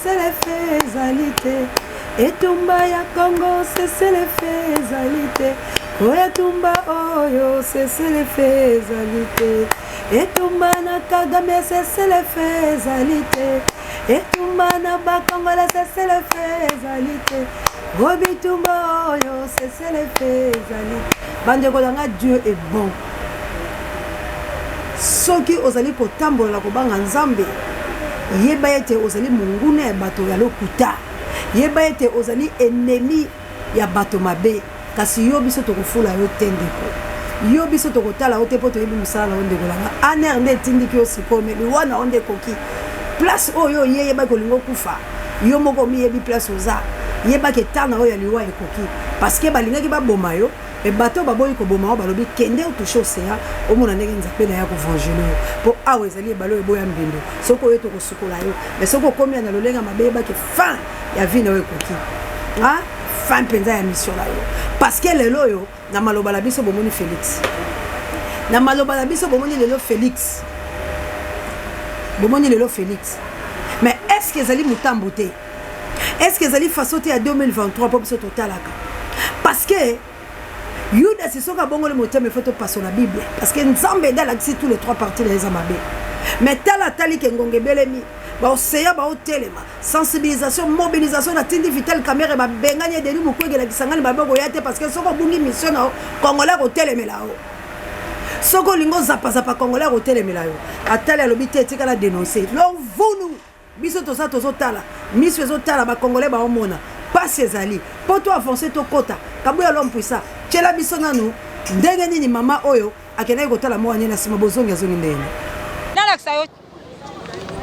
Cessez-le-feu ezali te. Etumba ya Congo cessez-le-feu ezali te. Oyo etumba oyo cessez-le-feu ezali te. Etumba na Kagame cessez-le-feu ezali te. Etumba na ba Congolais cessez-le-feu ezali te. O bitumba oyo cessez-le-feu ezali. Bandeko na nga Dieu est bon. Soki ozali kotambola na kobanga Nzambe, yeba ete ozali monguna ya bato ya lokuta. Yeba ete ozali ennemi ya bato mabe. Kasi yo biso tokofula yo te ndeko. Yo biso tokotala yo te mpo toyebi mosala na yo ndeko na nga. ANR nde etindiki yo sikoyo mais liwa na yo nde ekoki. Place oyo oye yeba ke olingi okufa. Yo moko omiyebi place oza. Yeba ke temps na yo ya liwa ekoki. Parce que balingaki baboma yo. Mais bato oyo baboyi koboma yo balobi kende o touche ocean omona ndenge Nzambe naye ako vengele yo po awa ezali ebale oyo eboya mbindo soki oye tokosukola yo mais soki okomi ya na lolenge ya mabe yeba ke fin ya vie na yo ekoki ah fin mpenza ya mission na yo parce que lelo oyo na maloba na biso bomoni Felix na maloba na biso bomoni lelo Felix bomoni lelo Felix mais est ce que ezali mutambo te? Est ce que ezali façon te ya 2023 mpo biso totalaka parce que Yudas soki abongoli motema il faut topasola Bible parce que Nzambe nde alakisi tous les trois parties na ye eza mabe mais tala atali ke ngonga ebelemi baoseya baotelema sensibilisation mobilisation natindi Vital Kamerhe babengani ye Denis Mukwege na Kisangani babe koya te parce que soki obungi mission na yo Congolais akotelemela yo soki olingi ozapazapa Congolais akotelemela yo atali alobi te etikala denoncer lovunu Biso toza tozo tala misu ezo tala ba congolais bao mona pasi ezali po to avance to kota kabuya l'homme puissant tiela biso nanu ndenge nini mama oyo akendaki kotala muana ye na sima bozongi azongi ndenge nini. Nalakisa yo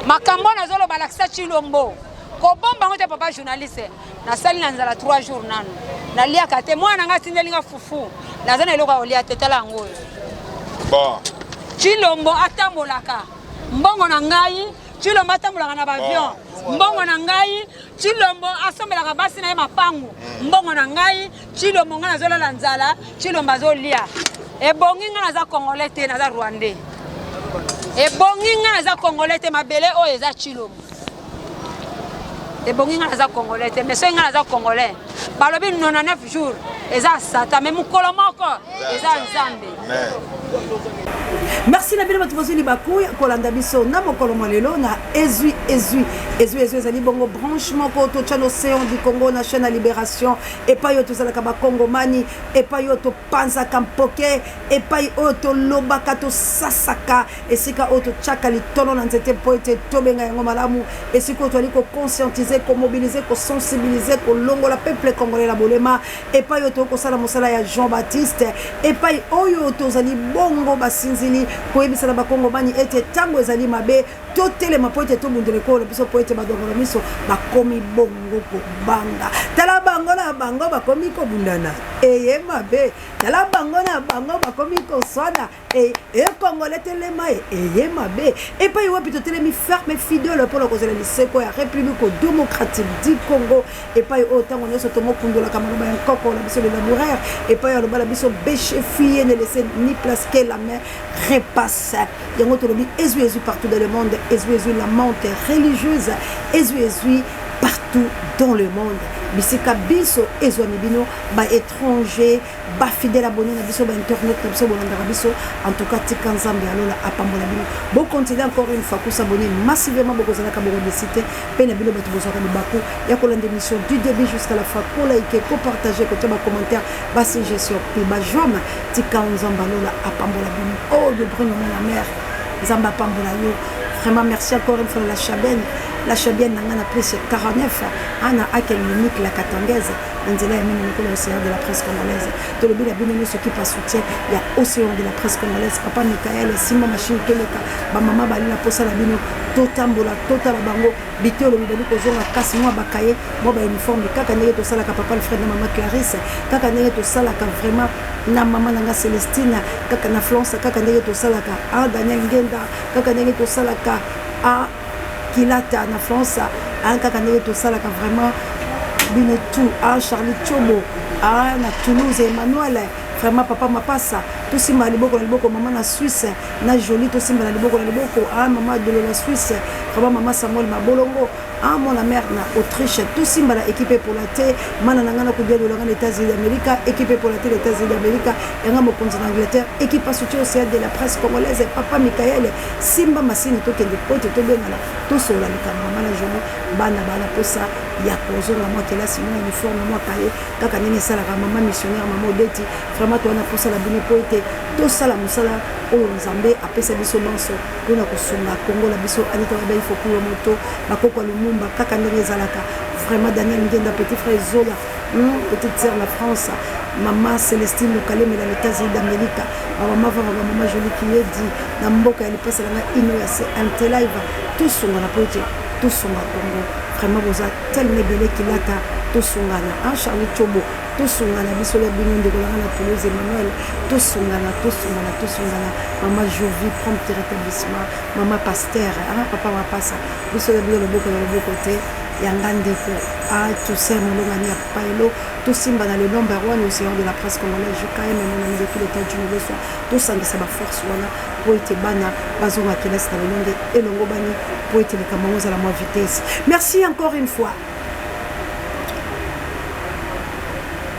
makambo oyo nazoloba lakisa Tshilombo kobomba yango te papa journaliste nasali na nzala 3 jours nanu naliaka te mwana na ngai atindeli nga fufu naza na eloko ya kolia te tala yango oyo bon Tshilombo atambolaka mbongo na ngai Tshilombo atambolaka na baavion mbongo na ngai Tshilombo asombelaka basi na ye mapangu mbongo na ngai Tshilombo ngai nazolala nzala Tshilombo azolia ebongi ngai naza congolais te naza rwandais ebongi ngai naza congolais te mabele oyo eza Tshilombo ebongi ngai naza congolais te mais soki ngai naza congolais balobi 99 jours eza satan mais mokolo moko eza nzambe. Merci na bino bato bozwi libaku ya kolanda biso na mokolo mwa lelo na ezwi ezwi ezwi ezwi ezali bongo branche moko totya na océan du Congo na chaîne ya Libération epai oyo tozalaka bakongomani epai oyo topanzaka mpoke epai oyo tolobaka tosasaka esika oyo totyaka litono na nzete mpo ete tobenga yango malamu esika oyo tozali koconscientiser komobiliser kosensibiliser kolongola peuple congolais na bolema epai oyo tokoki kosala mosala ya Jean Baptiste, epai oyo tozali bongo basinzili koyebisa na bakongomani ete ntango ezali mabe, totelema mpo ete tobundela ekolo na biso, mpo ete badongolo miso bakomi bongo kobanga. Tala bango na bango bakomi kobundana, eye mabe. Tala bango na bango bakomi koswana. E, e congolais telema e, eye mabe epai wapi totelemi ferme fidèle mpo na kozela liseko ya République démocratique du Congo epai oyo ntango nyonso tomokundolaka maloba ya nkoko na biso le laboureur epai aloba na biso bêche fuyez ne laissez ni place que la main repasse yango tolobi ezwi ezwi partout dans le monde ezwi ezwi la menthe religieuse ezwi ezwi partout dans le monde bisika biso ezwami bino ba étranger Ba fidèle abonne na biso ba internet na biso bolandaka biso en tout cas tika nzambe ya lola apambola bino bo continuer encore une fois ko s'abonner massivement bokozalaka boko desi te pe na bino bato bozwaka libaku ya kolanda émission du début jusqu'à la fin ko like ko partager kotia ba commentaire ba suggestion pe ba j'aime tika nzambe ya lola apambola bino oh de Bruno mon mère nzambe apambola yo vraiment merci encore une fois la chabienne la chabienne na nga na plus 49 ana akel unique la katangaise na nzela ya mino lokola océan de la presse congolaise tolobi na bino nyonso kipa soutien ya océan de la presse congolaise papa Michael simba machine toleka bamama bali na posa na bino totambola totala bango biteyelo mibali kozonga kasi mwa bakaye mwa bauniforme kaka ndenge tosalaka papa Alfred na mama Clarisse kaka ndenge tosalaka vraiment na mama na nga Celestine kaka na Florence kaka ndenge tosalaka a Daniel Ngenda kaka ndenge tosalaka a Kilata na France hein, kaka ndenge tosalaka vraiment bino tout hein, Charlie Tchobo hein, na Toulouse Emmanuel vraiment papa Mapasa tosimba na liboko na liboko mama na Suisse na Jolie tosimba na liboko na liboko hein, mama Dolo na Suisse Vraiment mama Samuel Mabolongo, ah mon mère na Autriche, tosimba na équipe epola te, mana na nga na kodia lolanga na États-Unis d'Amérique, équipe epola te na États-Unis d'Amérique, yanga mokonzi na Angleterre, équipe soutien océan de la presse congolaise, papa Michael, simba masini tokende po ete tobengana tosolola likambo mama na journée bana bana posa ya kozonga mwa kelasi mwa uniforme mwa kaye kaka ndenge esalaka mama missionnaire mama Odeti vraiment towana posa na bino po ete tosala mosala oyo Nzambe apesa biso banso mpona kosunga Congo na biso. Anita Babel Fokuyo moto bakoko ya Lumumba kaka ndenge ezalaka vraiment. Daniel Ngenda petit frère Zola, petite sœur na France, mama Celestine Lukalemela na États-Unis d'Amérique, bamama Vava, bamama Jolie Kiyedi na mboka ya lipasa na ngai ino ya CMT Live. Tosungana po ete tosunga Congo. Vraiment boza tellement ebele kilata, tosungana. Hein, Charlie Chobo, tosungana biso na bino. Ndeko nanga na Toulouse Emmanuel, tosungana, tosungana, tosungana. Mama Jovi, prompt rétablissement, mama pasteur, hein, papa mapasa, biso na bino loboko na loboko te yanga ndeko a Toussaint Molongani ya Paelo. Tosimba na le number one océan de la presse congolaise, JKM, mon ami depuis l'état du Loso. Tosangisa baforce wana po ete bana bazonga kelasi na lolenge elongo bani, po ete likambo yango ezala mwa vitesse. Merci encore une fois,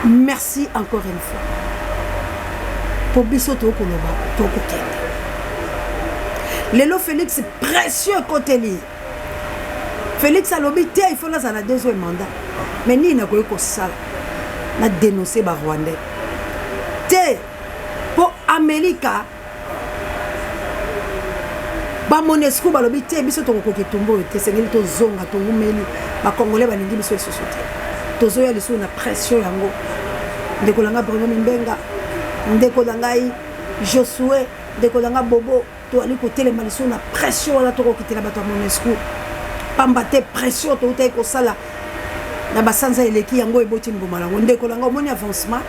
merci encore une fois, po biso tokoloba tokokende. Lelo Félix, pression ekoteli Félix. Alobi te, il faut nazala na deuxième mandat, mais nini nakoki kosala? Na dénoncer Barwandais te, mpo Amerika baMONUSCO balobi te, biso tokokoka etumba oyo te, esengeli tozonga, towumeli, Bacongolais balingi biso lisusu te, tozoya lisusu na pression yango. Ndeko na ngai Bruno Mimbenga, ndeko na ngai Josue, ndeko na ngai Bobo, toali kotelema lisusu na pression wana, tokokitela bato ya MONUSCO, pamba te pression toutaki kosala na basanza eleki yango eboti mbuma nango. Ndeko na ngai, omoni avancement?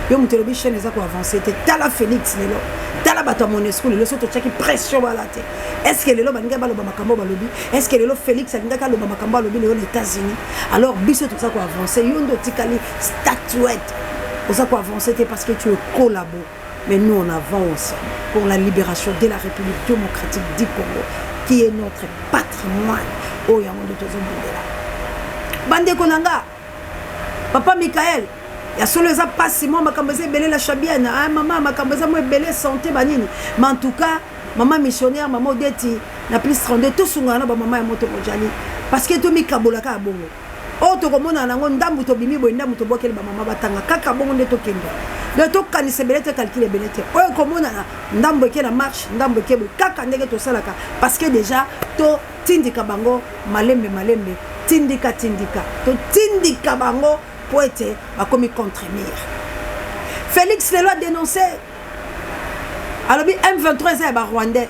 Yo moto elobi chaîne eza koavance te. Tala Félix lelo, tala bato ya MONUSCO lelo. So totiaki pression wana te, est ce que lelo balingaki baloba makambo balobi? Est ce que lelo Félix alingaki aloba makambo alobi lelo na États-Unis? Alors biso toza koavance, yo nde otikali statuette, oza koavance te parce que tu es collabo. Mais nous, on avance pour la libération de la République démocratique du Congo, qui est notre patrimoine. Oyo yango nde tozobundela. Bandeko na nga, papa Michael, ya solo eza mpasi, mwa makambo eza ebele na Chabienne. Ah, mama, makambo eza mwa ebele, santé banini, mais en tout cas mama missionnaire, mama Odeti na plus 32, tosungana na bamama ya moto mojali, parce que tomikabolaka ya bongo oyo tokomona nango ndambu tobimi boye, ndambu tobwakeli bamama batanga kaka bongo nde tokende. Donc tokanisa ebele te, calcul ebele te, oyo ekomonana ndambo eke na marche, ndambo eke boye, kaka ndenge tosalaka, parce que déjà totindika bango malembe malembe, tindika tindika, totindika bango po ete bakomi contre mur. Félix lelo adénonce, alobi M23 eza ya Barwandais,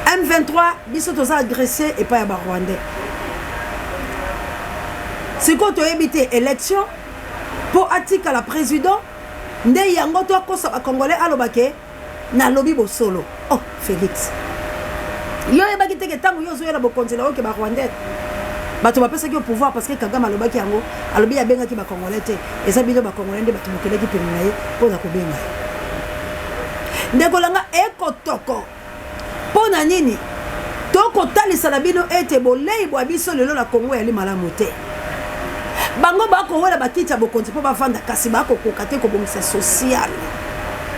M23 biso toza agressé epai ya Barwandais. Sikoyo toyebi te, élection mpo atikala président nde yango to akosa Bacongolais, aloba ke nalobi bosolo. Oh Félix, yo oyebaki te ke ntango yo ozoyela bokonzi na yo ke Barwandais bato bapesaki yo pouvoir? Parce que Kagame alobaki yango, alobi abengaki Bacongolais te, eza bino Bacongolais nde bato bokelaki pene na ye mpo na kobenga ye. Ndeko na nga, ekotoko mpo na nini tokotalisa na bino ete bolei bwa biso lelo na Kongo yali malamu te? Bango bakowela bakiti ya bokonzi mpo bavanda, kasi bakokoka te kobongisa social.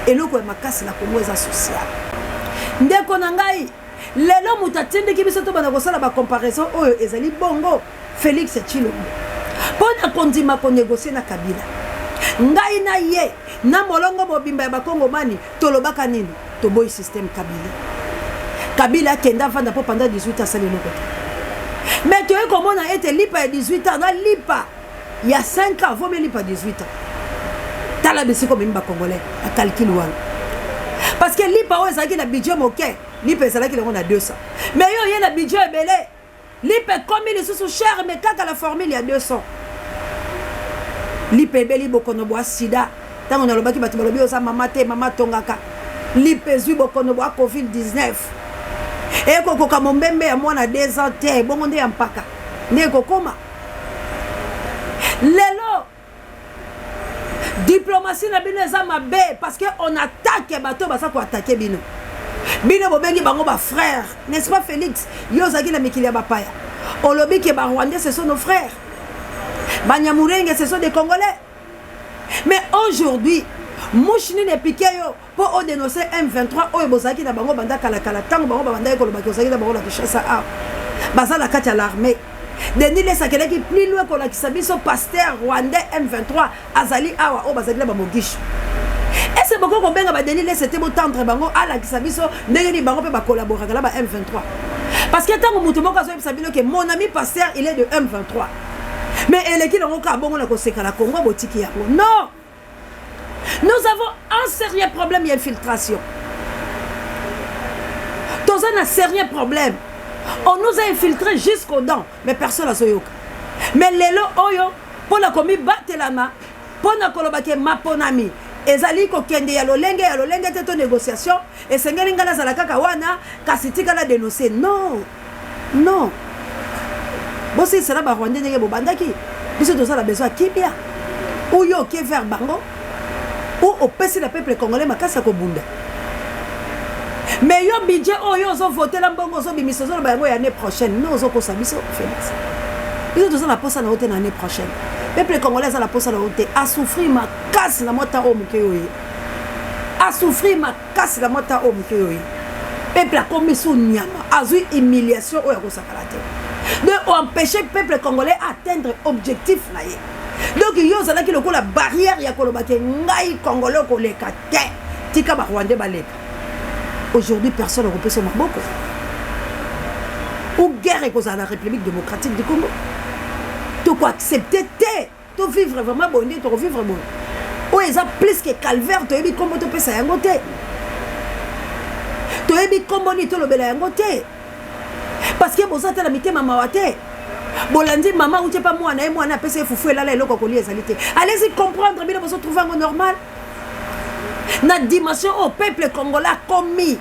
Eloko ya makasi na Kongo eza social. Ndeko na ngai, lelo moto atindiki biso tobanda kosala bacomparaison oyo ezali bongo Félix Tshilombo mpo na kondima konégocie na Kabila. Ngai na ye na molongo mobimba ya Bakongomani tolobaka nini? Toboyi système Kabila. Kabila akende avanda mpo pendant 18 asali eloko te. Mais toye komona ete lipa ya 18 ans na lipa ya 5 ans vomi lipa 18 ans. Tala bisika omemi Bacongolais na calcul wana, parce que lipa oyo ezalaki na budget moke, lipa ezalaki nango na 200, mais yo oye na budget ebele, lipa ekomi lisusu cher, mais kaka la formule ya 200. Lipa ebeli bokono bwa sida. Ntango nalobaki, bato balobi oza mama te, mama atongaka. Lipa ezwi bokono bwa covid 19, ekokoka mombembe ya mwana 2 ans te, bongo nde ya mpaka nde ekokoma lelo. Diplomatie na bino eza mabe, parce que on attaque bato baza koattaquer bino. Bino bobengi bango ba frères, n'est-ce pas Félix? Yo ozalaki na mikili ya bapaya. Olobi que ba Rwandais ce sont nos frères. Banyamulenge ce sont des Congolais. Mais aujourd'hui, mouche nini epike yo mpo odénonce M23 oyo bozalaki na bango banda kalakala, ntango bango babandaki kolobaki ozalaki na bango na Kinshasa awa, baza na kati ya l'armée. Denis Lessie akendaki plus loin kolakisa biso pasteur rwandais M23 azali awa, oyo bazalaki na bamogisho. Ese bokoki kobenga ba Denis Lessie te, botendre bango, alakisa biso ndenge nini bango mpe bakolaboraka na ba M23? Parce que ntango moto moko azoyebisa bino ke mon ami pasteur, il est de M23, mais eleki nango kaka bongo na koseka na Congo, botiki yango. Non, nous avons un sérieux problème ya infiltration. Toza na sérieux problème, on nous a infiltré jusqu'aux dents, mais personne azoyoka. Mais lelo oyo, mpona komibatelama, mpona koloba ke maponami ezali kokende ya lolenge ya lolenge te, to négociation esengeli ngai nazala kaka wana, kasi tikala dénoncer. Non, non, bosilisela Barwandais ndenge bobandaki. Biso tozala besoin ya kimia. Oyo oke vers bango ou opesi na peuple congolais makasi ya kobunda. Mais yo, budget oyo ozovotela, mbongo ozobimisa, ozoloba yango ya année prochaine. No, ozokosa biso, Félix. Biso toza na posa na yo te na année prochaine. Peuple congolais aza na posa na yo te. Asouffrir makasi na mwa oyo moke oyo ye, asouffrir makasi na mwa oyo moke oyo ye. Peuple akomi su nyama, azwi humiliation oyo akosakala te. Donc oempêche peuple congolais atteindre objectif na ye. Donc yo ozalaki lokola barrière ya koloba ke ngai Congolais okoleka te, tika Barwandais baleka. Aujourd'hui, personne akopesa maboko ou guerre ekozala na République démocratique du Congo. Tokoaccepte te. Tovivre vraiment boye nde tokovivre boye? Oyo eza plus que calvaire. Toyebi nkombo topesa yango te, toyebi nkombo nini tolobela yango te, parce que boza te na mitema mawa te. Bolandi mama uti epa mwana ye, mwana apesa ye fufu elala, eloko kolia ezali te. Allez-y comprendre, bino bozotrouve yango normal na dimension oyo peuple congolais akomi.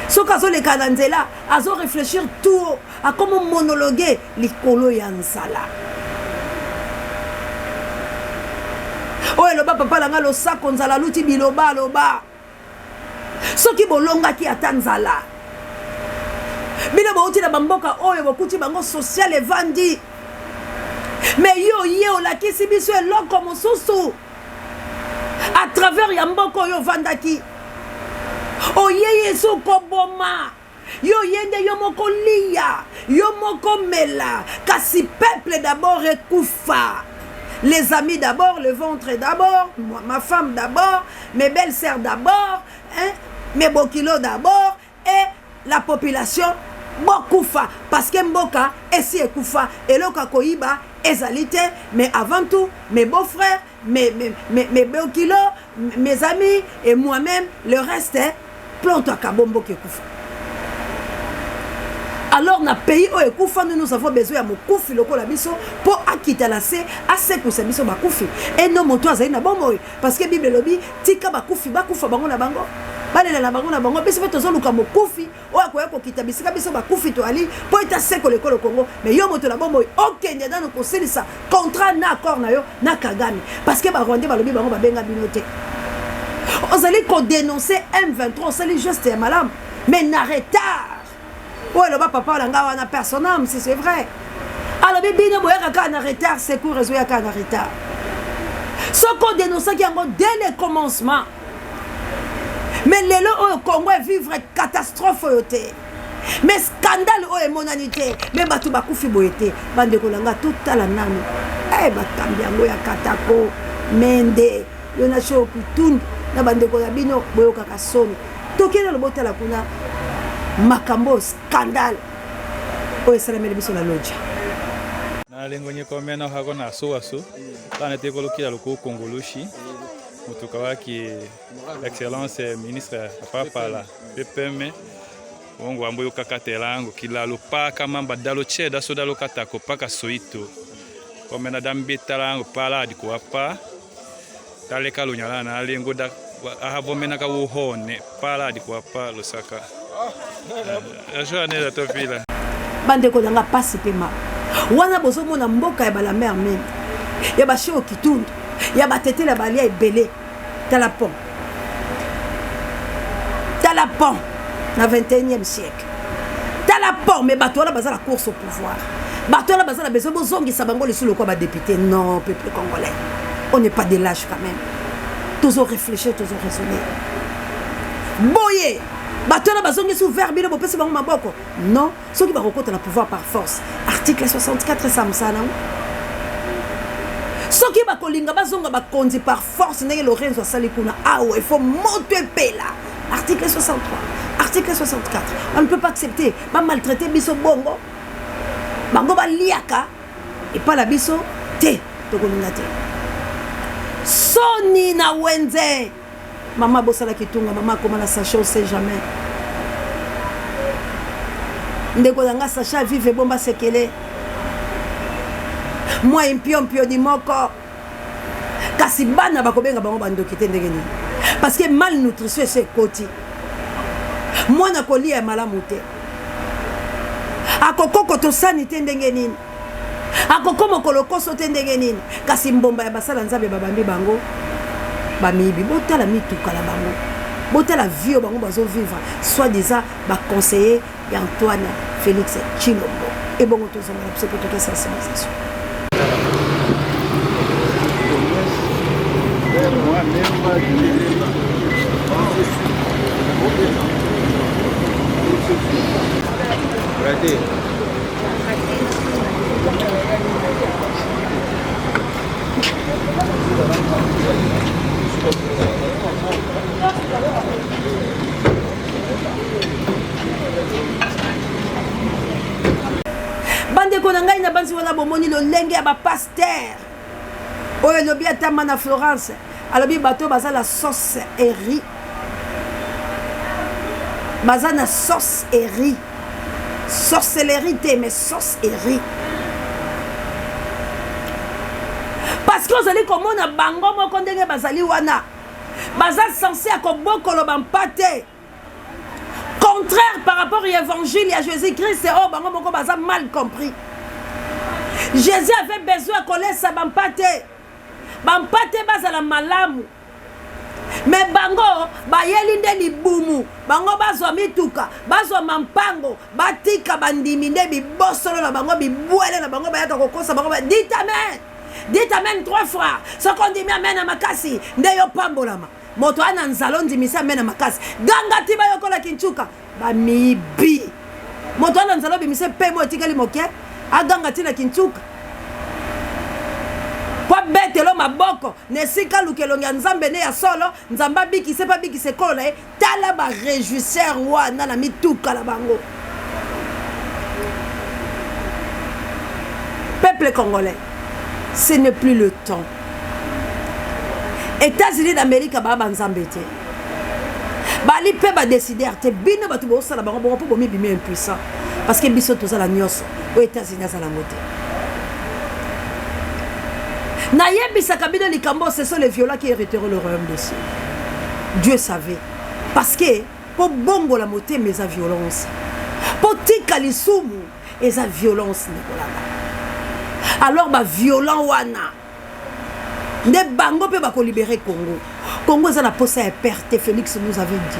Soki azoleka na nzela, azoréfléchir tout, akomi monologue likolo ya nzala. Oyo eloba papa na nga, losako nzala aluti biloba aloba. Soki bolongaki ata nzala, bino bouti na bamboka oyo bokuti bango social evandi, mais yo ye olakisi biso eloko mosusu à travers ya mboka oyo ovandaki. Oye Yesu koboma yo, ye nde yo moko lia, yo moko mela, kasi peuple d'abord ekufa. Les amis d'abord, le ventre d'abord, ma femme d'abord, mes belles sœurs d'abord, hein, mes bokilo d'abord et la population bokufa, parce que mboka esi ekufa, eloko ya koyiba ezali te. Mais avant tout, mes beaux frères, mes bokilo, mes amis et moi-même, le reste plonto akabo. Mboka ekufa. Alors na pays oyo ekufa, nous, nous avons besoin ya mokufi lokola biso mpo akita na se, asekusa biso bakufi eno moto azali na bomoi, parce que Bible elobi: tika bakufi bakufa bango na bango, balela na bango na bango. Biso mpe tozoluka mokufi oyo akoya kokita bisika biso bakufi toali mpo ete asekola ekolo Kongo. Mais yo moto na bomoi, okende nano kosilisa contrat na accord na yo na Kagame, parce que Barwandais balobi bango babenga bino te. Ozali kodénonce M23, osali geste ya malamu, mais na retard. Oyo eloba papa na ngai wana, personne, si c'est vrai, alobi bino boyaka kaka na retard, secours ezoya kaka na retard. Soki odénonsaki yango dès le commencement, mais lelo oyo Congo evivre catastrophe oyo te, mais scandale oyo emonani te, mais bato bakufi boye te. Bandeko na nga, totala nanu e bakambi yango ya Katako Mende, yo na Sheo Kitundu na bandeko na bino, boyokaka soni. Tokende lobotala kuna makambo oyo, scandale oyo esalameli biso na Lodja. Nalengo komena hako na suwasu tana te kolukila luku kungulushi mutuka waki excellence ministre apapala pepeme wongo ambo yokakatelango kilalo paka mamba dalo cheda so dalo katako paka soito komena dambitalango pala adi kuwapa taleka lunyala na alengo da ahavomena wuhone pala adi kuwapa Lusaka ajoanela topila. Bandeko na nga, pasi mpe ma wana bozomona mboka ya balamer mende, ya basheo Kitundu, ya batetela balia ebele. Tala pont, tala pont. Na 21e siècle. Tala pont, mais bato wana baza la course au pouvoir. Bato wana baza na besoin bozongisa bango lisusu lokola ba député. Non, peuple congolais. On n'est pas des lâches quand même. Tozo réfléchir, tozo raisonner. Boye, bato wana bazongisi ouvert bino bopesi bango maboko. Non, soki bakokota na pouvoir par force. Article 64 esa mosala nango. Soki bakolinga bazonga bakonzi par force ndenge Lorenzo asali kuna awa, il faut moto epela. Article 63, article 64. On ne peut pas accepter ba maltraiter biso bongo. Bango baliaka epa na biso te, tokolinga te. Soni na wenze. Mama bosala kitunga, mama akoma na sachet, on sait jamais. Ndeko na nga sachet vive ebomba sekele. Mwa impiompio di moko. Kasi bana bakobenga bango bandoki te ndenge nini? Parce que malnutrition esi ekoti. Mwana kolia ya malamu te. Akokoko tosani te ndenge nini? Akokoma kolokoso te ndenge nini? Kasi mbomba ya basala Nzambe babambi bango bamiyibi. Botala mituka na bango, botala vie oyo bango bazo vivre, soit disant ba conseiller ya Antoine Felix Tshilombo. Ebongo tozonga na biso mpo toke sensibilisation. Bandeko na ngai, na banzi wana bomoni lolenge ya bapaster oyo elobi atama na Florence, alobi bato baza na sauce et riz, baza na sauce et riz, sorcellerie te mais sauce et riz, parce que ozali komona bango moko ndenge bazali wana, baza sense ya kobokolo bampate contraire par rapport ya évangile ya Jésus-Christ oyo bango moko baza mal compris. Jésus avait besoin ya kolesa bampate, bampate bazala malamu, me bango bayeli nde libumu, bango bazwa mituka, bazwa mampango, batika bandimi nde bibosolo na bango, bibwele na bango, bayaka kokosa bango. Dites amen, dites amen trois fois. Soki ondimi amen na makasi nde yo pambolama. Moto ana nzala ondimisi amen na makasi, ganga ti bayokola kinchuka bamiyibi. Moto ana nzala obimise pemo etikali moke, aganga ti na kinchuka po abetelo maboko na esika aluka elongi ya Nzambe nde ya solo, Nzambe abikise mpe abikisa ekolo na ye. Tala ba rejouisseur wana na mituka na bango. Peuple congolais, ce n'est plus le temps. États-Unis d'Amérique ba ba Nzambe te. Bali pe ba décider te, bino bato bosala bango bongo po bomibimi impuissant. Parce que biso tozala nyonso, oyo États-Unis azala ngo te. Nayebisaka bino likambo, ce sont les violents qui hériteront le royaume des cieux. Dieu savait. Parce que po bongola motema eza violence. Po tika lisumu eza violence ndeko nanga. Alors ba violent wana nde bango pe bako libérer Congo. Congo eza na posa ya perte, Félix nous avait dit.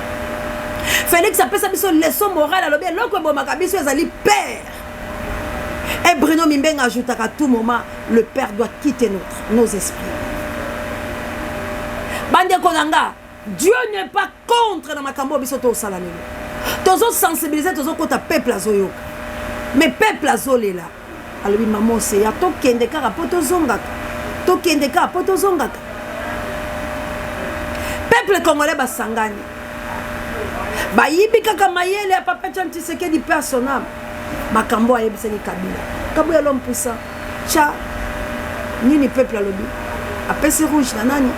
Félix apesa biso leçon morale, alobi eloko ebomaka biso ezali père. Et Bruno Mimbenga ajoutaka à tout moment, le père doit quitter nos esprits. Bandeko nanga, Dieu n'est pas contre na makambo biso tosala lelo. Tozo sensibiliser, tozo kota peuple azoyoka. Mais peuple azolela. Alobi maman Oseya, tokende kaka po tozongaka. Tokende kaka po tozongaka. Peuple congolais basangani. Bayibi kaka mayele ya Papa Etienne Tshisekedi paix à son âme. Makambo ayebisaki Kabila. Kabila l'homme puissant. Tcha nini peuple alobi? Apesi rouge na nani?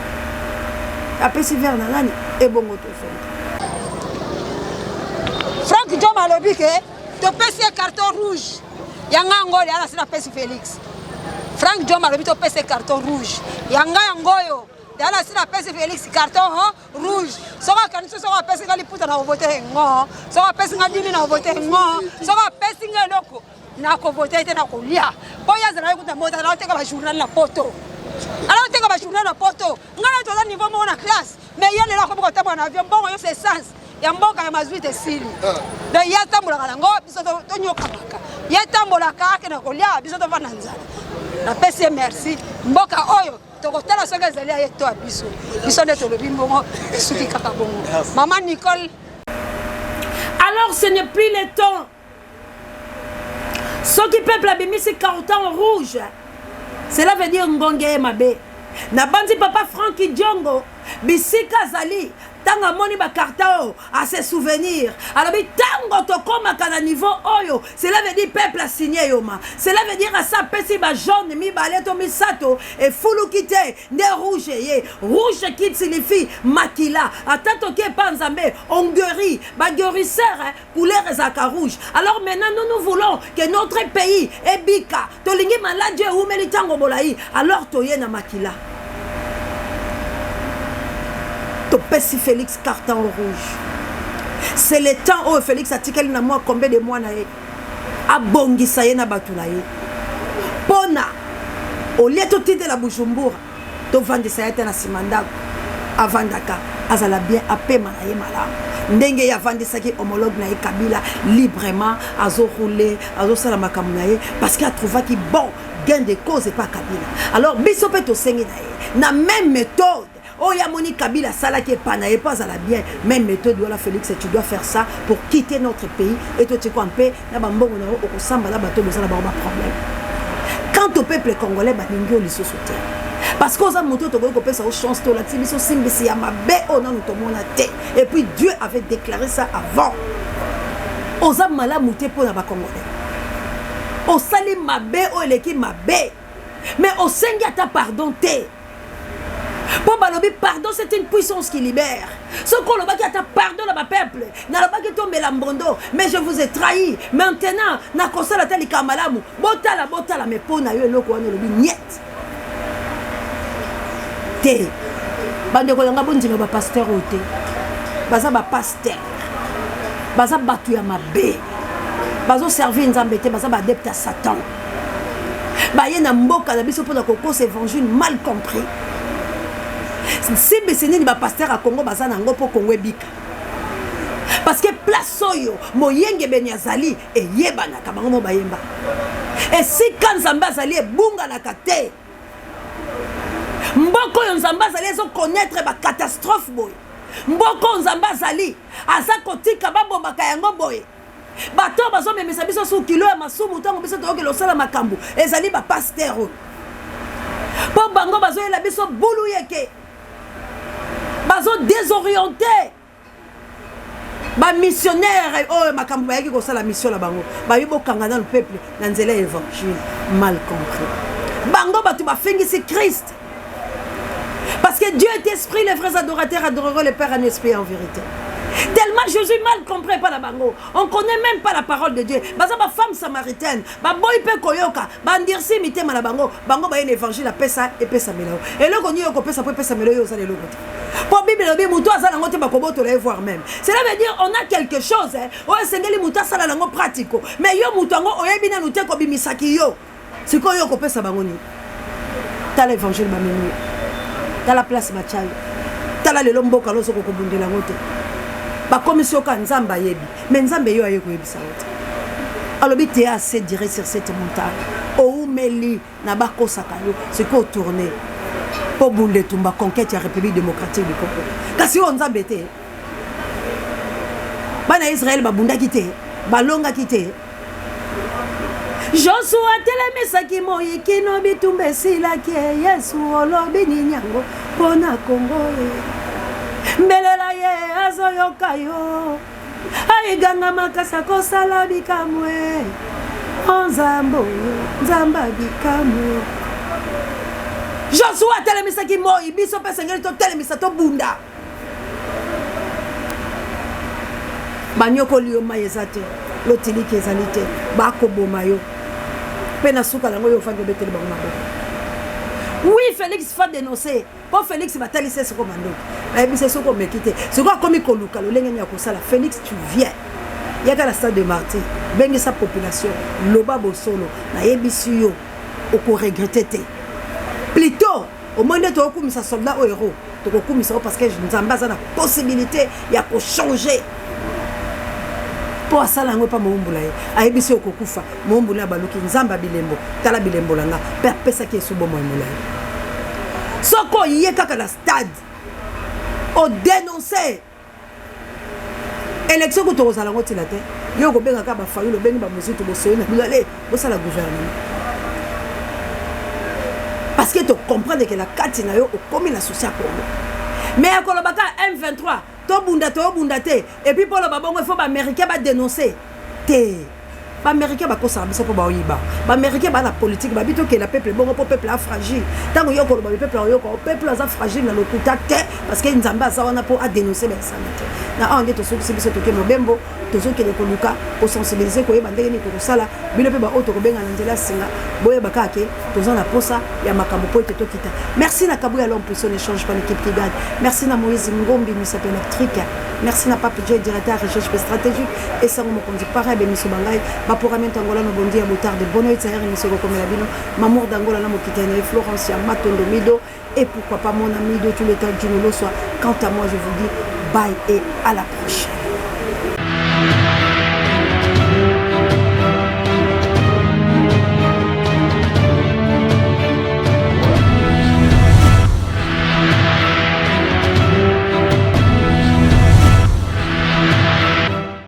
Apesi vert na nani? Ebongo tozonga. Frank Djoma alobi ke topesi ye carton rouge ya nga yango oyo alasi napesi Felix. Frank Djoma alobi topesi ye carton rouge ya nga yango oyo alasi napesi Felix carton rouge. Soki akanisi soki apesi nga liputa na kovote ngo, soki apesi nga dimi na kovote ngo, soki apesi nga eloko na kovote te na kolia. Po ye azalaki kuta mota, azalaki koteka ba journal na poto. Azalaki koteka ba journal na poto. Nga na ye toza niveau moko na classe, mais ye lelo akomi kotambola na avion, mbongo nyonso essence. ya mboka ya mazwi esili. Donc ye atambolaka nango, biso tonyokamaka. Ye atambolaka akende kolia, biso tovanda nzala. Napesi ye merci. Mboka oyo tokotala soki ezali ya ye to ya biso. Biso nde tolobi mbongo esuki kaka bongo. Mama Nicole. Alors ce n'est plus le temps. Soki peuple abimisi carton rouge, cela veut dire ngonge ye mabe. Nabanzi papa Franck Diongo bisika azali ntango amoni bakarta oyo ase souvenir, alobi ntango tokomaka na niveau oyo, cela veut dire peuple asigne yoma, cela veut dire asa apesi ba jaune mibale to misato efuluki te nde rouge eye. Rouge qui signifie makila. Ata toki epa Nzambe, on guérit, ba guérisseur couleur ezalaka rouge. Alors maintenant nous, nous voulons que notre pays ebika, tolingi maladi oyo ewumeli ntango molai, alors toye na makila, topesi Félix carton rouge. C'est le temps oyo Félix atikali na mwa combien de mois na ye, abongisa ye na bato na ye mpona olie totindela Bujumbura, tovandisa ye te na nsima ndako, avandaka, azala bien, apema na ye malamu ndenge ye avandisaki homologue na ye Kabila librement, azoroule, azosala makambo na ye, parce que atrouvaki bon gain de cause epa Kabila. Alors biso mpe tosengi na ye na même méthode oyo amoni Kabila asalaki epa na ye mpo azala bien, même méthode wana. Félix, tu dois faire ça pour quitter notre pays et totikwa mpe na bambongo na yo, okosamba na bato bozala bango baproblème. Quant au peuple congolais, balingi yo lisusu te, parce que oza moto tokoki kopesa yo chance te. Olakisi biso simbisi ya mabe oyo nanu tomona te, et puis Dieu avait déclaré ça avant. Oza malamu te mpo na bacongolais, osali mabe oyo eleki mabe, mais osengi ata pardon te, mpo balobi pardon, c'est une puissance qui libère. Soki olobaki ata pardon na bapeuple, nalobaki tombela mbondo, mais je vous ai trahi, maintenant nakosala ata likambo malamu, botala botala. Mais mpo na yo eloko wana olobi niet te. Bandeko na nga, bondima bapasteur oyo te. Baza bapasteur, baza bato ya mabe, bazoservir Nzambe te, baza baadepte ya Satan. Baye na mboka na biso mpona kokosa évangile mal compris. Simbisi nini bapasteur ya Congo baza na yango mpo Congo ebika? Parce que place oyo moyengebeni azali eyebanaka, bango mo bayemba, esika Nzambe azali ebunganaka te. Mboka oyo Nzambe azali ezokonaître bacatastrophe boye? Mboka oyo Nzambe azali aza kotika babomaka yango boye? Bato oyo bazomemisa biso su kilo ya masumu ntango biso toyokela osala makambo ezali bapasteur oyo, mpo bango bazoyela biso bulu yeke, bazodésoriente bamissionnaire oyo makambo bayaki kosala mission na bango. Bayi bokanga nanu peuple na nzela ya évangile mal compris. Bango bato bafingisi Christ, parce que Dieu est esprit, les vrais adorateurs adoreront le Père en esprit et en vérité. Tellement Jésus mal compris par la bango, on connaît même pas la parole de Dieu. Baza ba femme samaritaine, baboyi mpe koyoka, bandirsi mitema na bango. Bango baye na évangile apesa epesamela yo. Eloko nini okopesa mpo epesamela yo? Oza na eloko te, mpo Bible elobi moto aza nango te, bakobotola ye voire même. Cela veut dire on a quelque chose oyo esengeli moto asala nango pratico, mais yo moto yango oyebi nanu te kobimisaki yo. Sikoyo yo okopesa bango nini? Tala évangile bamemi yo, tala place batya yo, tala lelo mboka loso kokobundela yango te. Bakomisi yo ka Nzambe ayebi, mais Nzambe yo aye koyebisa yo te. Alobi te assez dire sur cette montagne, oumeli na bakosaka yo. Sikoyo otourne mpo bunda etumba conquête ya République démocratique du Congo, kasi oyo Nzambe te. Bana ya Israele babundaki te, balongaki te. Josua atelemisaki moi kino bitumba esilaki. Yesu, olobi nini yango mpo na Kongo ye? Mbelela ye azoyoka yo, aiganga makasi, akosala bikamwe. O Nzambe oyo, Nzambe abikamwe. Josua atelemisaki moi, biso mpe esengeli totelemisa, tobunda. Banyokoli yo, mai eza te, lotiliki ezali te, bakoboma yo mpe na suka yango yo ofandi obeteli bango maboko. Oui, Félix fa dénoncer, mpo Félix batalisi ye soko mandoki, bayebisi ye soki omeki te. Sikoyo akomi koluka lolenge nini ya kosala. Félix, tu viens, yaka na stade de Martyr, bengisa population, loba bosolo. Nayebisi yo, okoregrete te. Plutôt omoi nde tokokumisa soldat oyo, héros, tokokumisa yo, parce que Nzambe aza na possibilité ya kochanger. Mpo asala yango epa mowumbula ye, ayebisi yo okokufa. Mowumbula abaluki, Nzambe ya bilembo, tala bilembo na nga, mpe apesaki Yesu bomoi molai. Soki oye kaka na stade odenonce élection, kutu okozala yango ntina te. Yo okobenga kaka bafayulu, obengi bamosutu, bosoyi na bino, ale bosala gouvernement, parce que tocomprendre ke na kati na yo okomi na souci ya Congo. Mais ya koloba kaka M23 tobunda, toobunda te. Et puis mpo oloba bongo, il faut baaméricain badénonce te. Baaméricain bakosaka biso mpo baoyiba. Baaméricain baa na politique, babi tokela peuple bongo mpo peuple afragile. Ntango yo koloba peuple aoyoka, peuple aza fragile na lokuta te, parce que Nzambe aza wana mpo adénonce bainsanité na awa. Nde tosukisi biso, toke mobembo, tozokende koluka kosensibiliser, koyeba ndenge nini tokosala. Bino mpe baoyo tokobenga na nzela ya singa, boyeba kaka ke toza na posa ya makambo mpo ete tokita. Merci na Kabuya, l'homme puissant ne change pas, l'équipe qui gagne. Merci na Moïse Ngombi, misapo électrique. Merci na Pape J, directeur recherche mpe stratégique. Esango mokonzi para ya bemiso bangai baprogramme ntangola no bondi ya botarde bono etayere miso ekokomela bino. Mamour d'Angola na mokita na ye Florence ya Matondo Mido, et pourquoi pas mon ami de tout le temps, Juno Loswa. Quant à moi, je vous dis bye et à la prochaine.